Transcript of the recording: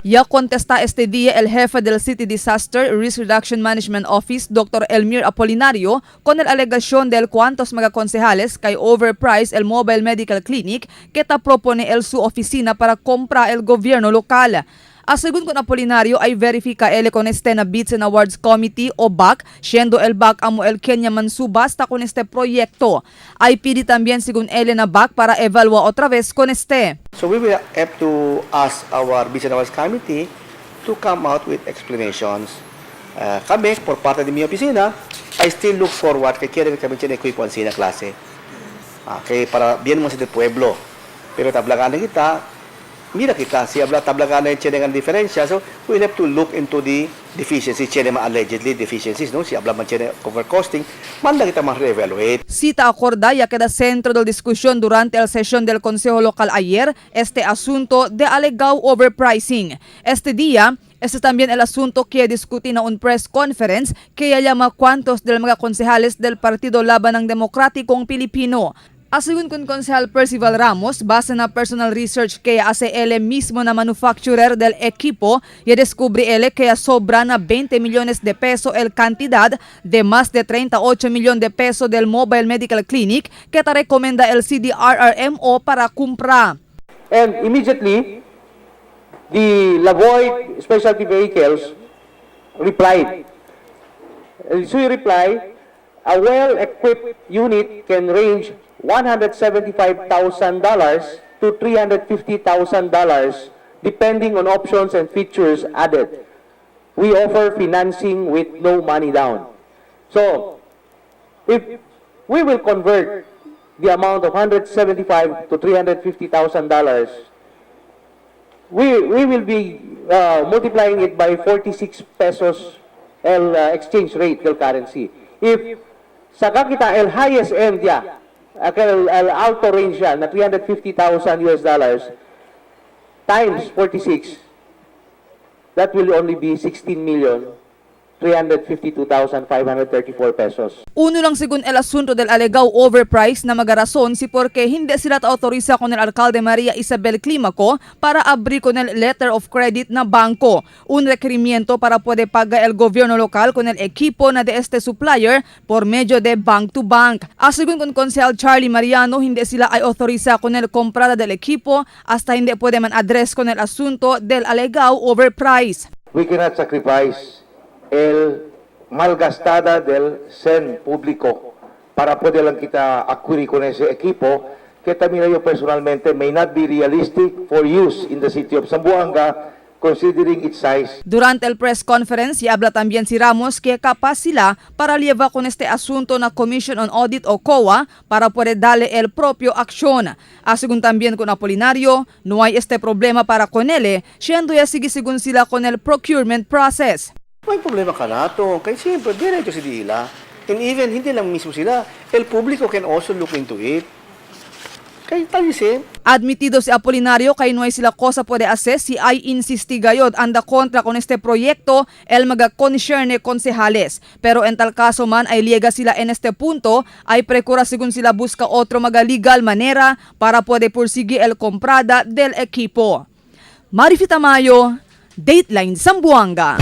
Ya contesta este día el jefe del City Disaster Risk Reduction Management Office, Dr. Elmir Apolinario, con el alegación del cuantos mga konsehales kay overprice el Mobile Medical Clinic que ta propone el su oficina para compra el gobierno local. A según con Apolinario ay verifica ele con este na Bids and Awards Committee o BAC, siendo el BAC amo el Kenya mansubasta con este proyecto. Ay pidi también según ele na BAC para evalúa otra vez con este. So we will have to ask our Bids and Awards Committee to come out with explanations. Kami, por parte de mi oficina, I still look forward que quieren kami tiene equipo en na klase. Kay para bien mo sa del pueblo. Pero tablagan na kita, mira kita, si habla tablagan na tiene ang diferensya, so we'll have to look into the deficiencies, tiene ma allegedly deficiencies, no? Si habla man tiene overcosting, manda kita ma-reevaluate. Cita acorda ya queda centro de discusión durante la sesión del Consejo Local ayer este asunto de alegado overpricing. Este día, este también el asunto que discutí na un press conference que ya llama cuantos del mga konsehales del Partido Laban ng Demokratikong Pilipino. Asegun con konsehal Percival Ramos, base na personal research que hace él mismo na manufacturer del equipo, ya descubre él que sobra na 20 millones de peso el cantidad de más de 38 millones de peso del Mobile Medical Clinic que ta recomienda el CDRRMO para compra. And immediately, the Lavoy Specialty Vehicles replied. And so reply, "A well-equipped unit can range $175,000 to $350,000 depending on options and features added. We offer financing with no money down." So, if we will convert the amount of 175 to $350,000, we will be multiplying it by 46 pesos el exchange rate del currency. If saka kita el highest end ya, el alto range ya na 350,000 US dollars times 46, that will only be 16 million 352,534 pesos. Uno lang según el asunto del alegado overprice na magarason si porque hindi sila ta-autoriza con el alcalde María Isabel Clímaco para abrir con el letter of credit na banco, un requerimiento para poder pagar el gobierno local con el equipo na de este supplier por medio de bank to bank. A según con konsehal Charlie Mariano, hindi sila ay autoriza con el comprada del equipo hasta hindi puede man address con el asunto del alegado overprice. We cannot sacrifice el malgastada del sen público para poder lang kita acquire con ese equipo que también yo personalmente may not be realistic for use in the city of Zamboanga, considering its size. Durante el press conference, y habla también si Ramos que capaz sila para llevar con este asunto na Commission on Audit o COA para poder darle el propio acción. A según también con Apolinario, no hay este problema para con él, siendo ya sigue según sila con el procurement process. May problema ka na to. Kaya siyempre, diretso si Dila. And even, hindi lang mismo sila, el publico can also look into it. Kaya tayo same. Admitido si Apolinario kay no hay sila cosa puede hacer si ay insisti gayod anda kontra con este proyecto el maga concerne konsehales. Pero en tal caso man ay liega sila en este punto ay precura según sila busca otro maga legal manera para poder perseguir el comprada del equipo. Marifi Tamayo, Dateline Zamboanga.